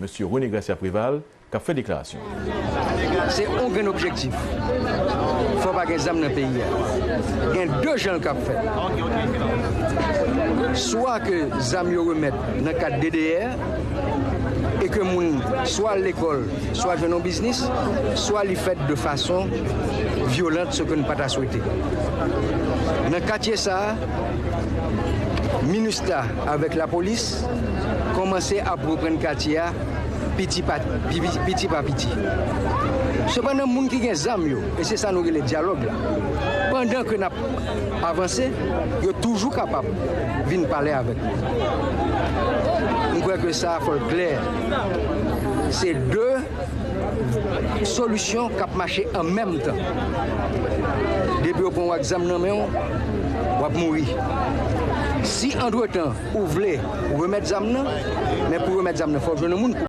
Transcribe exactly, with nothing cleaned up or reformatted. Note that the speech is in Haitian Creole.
Mesye Rene Gracia Preval, k ap fè deklarasyon. Se yon grenn objektif. Fò pa gen zam nan peyi a. Gen de jan l kab fèt. Swa ke zam yo remèt nan kad D D R, e ke moun swa al lekòl, swa jwenn yon biznis, swa li fèt de fason vyolent, ce que nou pa ta swete. Nan katye sa a, MINUSTAH avèk lapolis kòmanse ap reprann katye a piti pa piti. Sepandan, moun ki gen zam yo, e se sa nou rele dyalòg la, pandan ke n ap avanse, yo toujou kapab vin pale avèk nou. M kwè ke sa fò l klè. Se de solisyon k ap mache an menm tan. Depi yo pran w ak zam nan men w, w ap mouri. Si antretan ou vle remèt zam nan, men pou remèt zam nan, fò w jwenn yon moun pou